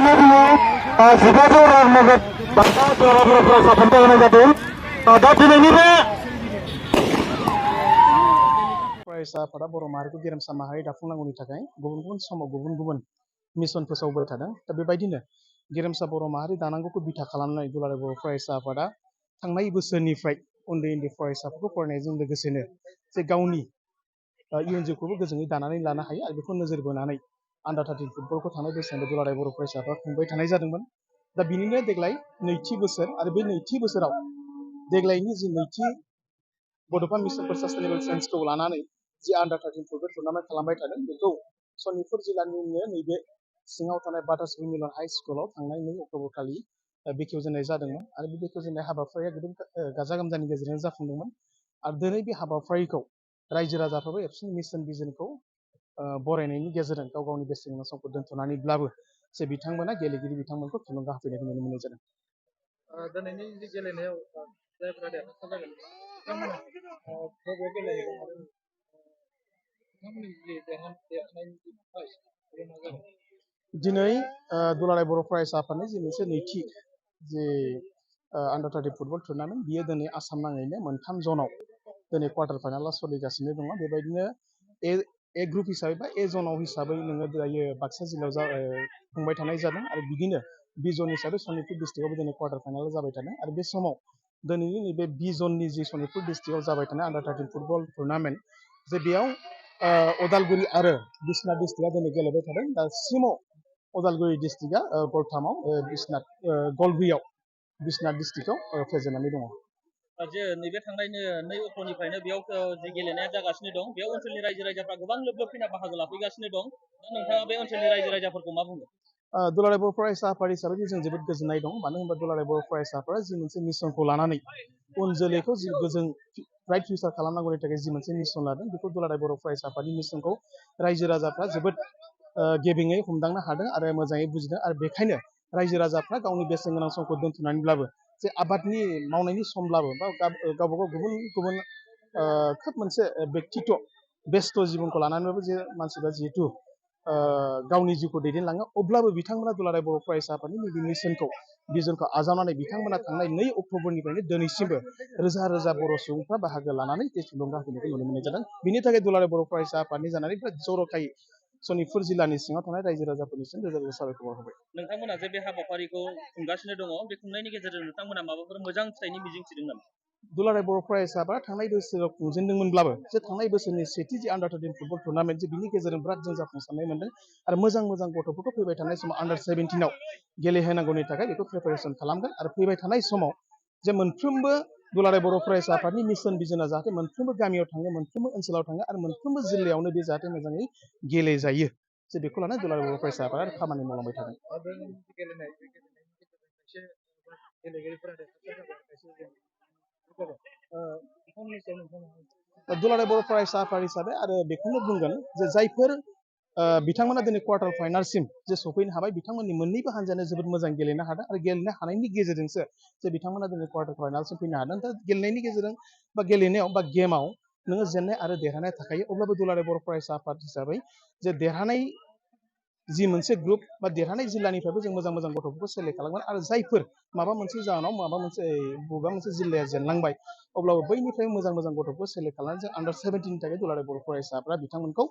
जिबाजौ रां नगद बान्था दुलाराय बर' फरायसाफोरनो होनाय जादों। दा दिनैनि बे फरायसा आफादा बर' माहारिखौ गेरेमसा माहारि दाफुंनांगौनि थाखाय गुबुन गुबुन समाव गुबुन गुबुन मिशन फोसावबाय थादों। दा बेबायदिनो गेरेमसा बर' माहारि दानांगौखौ बिथा खालामनानै दुलाराय बर' फरायसा आफादा थांनाय बोसोरनिफ्राय उन्दै उन्दै फरायसाफोरखौ फरायनायजों लोगोसेनो जे गावनि इयुन जिउखौबो गोजोनै दानानै लानो हायो आरो बेखौ नोजोर बोनानै आन्डार 13 फुटबलखौ थांनाय बोसोराव दुलाराय बर' फरायसा आफादा खुंबाय थानाय जादोंमोन। दा बिनिनो देग्लाय नैथि बोसोर आरो बे नैथि बोसोराव देग्लायनि जि नैथि बड'फा मिशन फर सास्टेनेबल साइन्सखौ लानानै जि आन्डार 13 फुटबल टुर्नामेन्ट खालामबाय थादों बेखौ सनितपुर जिल्लानिनो नैबे सिङाव थानाय बाटासुरि मिलन हाइ स्कुलाव थांनाय 2 अक्ट'बर खालि बेखेवजेननाय जादोंमोन आरो बे बेखेवजेननाय हाबाफारिया गोबां गाजा गोमजानि गेजेरजों जाफुंदोंमोन आरो दिनै बे हाबाफारिखौ रायजो राजाफ्राबो एबसुनि मिशन भिजनखौ बरायनायनि गेजेरजों गाव गावनि बेसेन गोनां समखौ दोनथ'नानैब्लाबो जे बिथांमोना गेलेगिरि बिथांमोनखौ थुलुंगा होफैनायखौ नुनो मोननाय जादों। दिनैनि जि गेलेनायाव जायफोरा देरहासार जागोन बिथांमोना बबेयाव गेलेहैगोन आरो बिथांमोननि जि देरहानायनि जि प्राइज बे मा जागोन? दिनै दुलाराय बर' फरायसा आफादनि जि मोनसे नैथि जे आन्डार 13 फुटबल टुर्नामेन्ट बियो दिनै आसाम नाङैनो मोनथाम जनाव दिनै क्वार्टार फाइनाला सोलिगासिनो दङ। बेबायदिनो ए ग्रुप हिसाबै बा ए जनाव हिसाबै नोङो दायो बाक्सा जिल्लायाव खुंबाय थानाय जादों आरो बिदिनो बि जन हिसाबै सनितपुर डिस्ट्रिक्टआवबो दिनै क्वार्टार फाइनाला जाबाय थादों आरो बे समाव दिनैनि नैबे बि जननि जि सनितपुर डिस्ट्रिक्टआव जाबाय थानाय आन्डार 13 फुटबल टुर्नामेन्ट जे बेयाव उदालगुरि आरो बिश्वनाथ डिस्ट्रिक्टआ दिनै गेलेबाय थादों। दासिमाव उदालगुरि डिस्ट्रिक्टआ गलथामाव गलब्रैयाव बिश्वनाथ डिस्ट्रिक्टआव फेजेननानै दङ। जे नैबे थांनाय 2 अक्ट'निफ्रायनो बेयाव जि गेलेनाया जागासिनो दं बेयाव ओनसोलनि रायजो राजाफ्रा गोबां लोब लोब फैना बाहागो लाफैगासिनो दं। दा नोंथाङा बे ओनसोलनि रायजो राजाफोरखौ मा बुङो? दुलाराय बर' फरायसा आफाद हिसाबै जों जोबोद गोजोननाय दं। मानो होनबा दुलाराय बर' फरायसाफोरा जि मोनसे मिशनखौ लानानै उन जोलैखौ जि गोजों ब्राइट फिउचार खालामनांगौनि थाखाय जि मोनसे मिशन लादों बेखौ दुलाराय बर' फरायसा आफादनि मिशनखौ रायजो राजाफ्रा जोबोद गेबेङै हमदांनो हादों आरो मोजाङै बुजिदों आरो बेखायनो रायजो राजाफ्रा गावनि बेसेन गोनां समखौ दोनथ'नानैब्लाबो जे आबादनि मावनायनि समब्लाबो बा गावबा गाव गुबुन गुबुन खोब मोनसे बेक्तित्व बेस्थ' जिबनखौ लानानैबाबो जे मानसिफ्रा जिहेतु गावनि जिउखौ दैदेनलाङो अब्लाबो बिथांमोना दुलाराय बर' फरायसा आफादनि नैबे मिशनखौ भिजनखौ आजावनानै बिथांमोना थांनाय 2 अक्ट'बरनिफ्रायनो दिनैसिमबो रोजा रोजा बर' सुबुंफ्रा बाहागो लानानै जे थुलुंगा होफैनायखौ नुनो मोननाय जादों। बिनि थाखाय दुलाराय बर' फरायसा आफादनि जानानै जर'खायै सनितपुर जिल्लानि सिङाव थानाय रायजो राजाफोरनिसिम रोजा रोजा साबायखर बावहरबाय। नोंथांमोना जे बे हाबाफारिखौ खुंगासिनो दङ बे खुंनायनि गेजेरजों नोंथांमोना माबाफोर मोजां फिथाइनि मिजिं थिदों नामा? दुलाराय बर' फरायसा आफादा थांनाय बोसोराव खुंजेनदोंमोनब्लाबो जे थांनाय बोसोरनि सेथि जि आन्डार 13 फुटबल टुर्नामेन्ट जे बिनि गेजेरजों बिराद जों जाफुंसारनाय मोनदों आरो मोजां मोजां गथ'फोरखौ फैबाय थानाय समाव आन्डार 17आव गेलेहोनांगौनि थाखाय बेखौ प्रिपेरेसन खालामगोन आरो फैबाय थानाय समाव जे मोनफ्रोमबो दुलाराय बर' फरायसा आफादनि मिशन भिजोना जाहाथे मोनफ्रोमबो गामियाव थाङो मोनफ्रोमबो ओनसोलाव थाङो आरो मोनफ्रोमबो जिल्लायावनो बे जाहाथे मोजाङै गेलेजायो जे बेखौ लानानै दुलाराय बर' फरायसा आफादा खामानि मावलांबाय थागोन। गेलेनायनि गेजेरजों खायसे गेलेगिरिफोरा देरहासार जाबाय खायसे दुलाराय बर' फरायसा आफाद हिसाबै आरो बेखौनो बुंगोन जे जायफोर बिथांमोना दिनै क्वार्टार फाइनालसिम जे सफैनो हाबाय बिथांमोननि मोननैबो हान्जायानो जोबोद मोजां गेलेनो हादों आरो गेलेनो हानायनि गेजेरजोंसो जे बिथांमोना दिनै क्वार्टार फाइनालसिम फैनो हादों। दा गेलेनायनि गेजेरजों बा गेलेनायाव बा गेमाव नोङो जेननाय आरो देरहानाय थाखायो अब्लाबो दुलाराय बर' फरायसा आफाद हिसाबै जे देरहानाय जि मोनसे ग्रुप बा देरहानाय जिल्लानिफ्रायबो जों मोजां मोजां गथ'फोरखौ सेलेक्ट खालामगोन आरो जायफोर माबा मोनसे जाहोनाव बबेबा मोनसे जिल्लाया जेनलांबाय अब्लाबो बैनिफ्राय मोजां मोजां गथ'फोरखौ सेलेक्ट खालामनानै जों आन्डार 17नि थाखाय दुलाराय बर' फरायसाफ्रा बिथांमोनखौ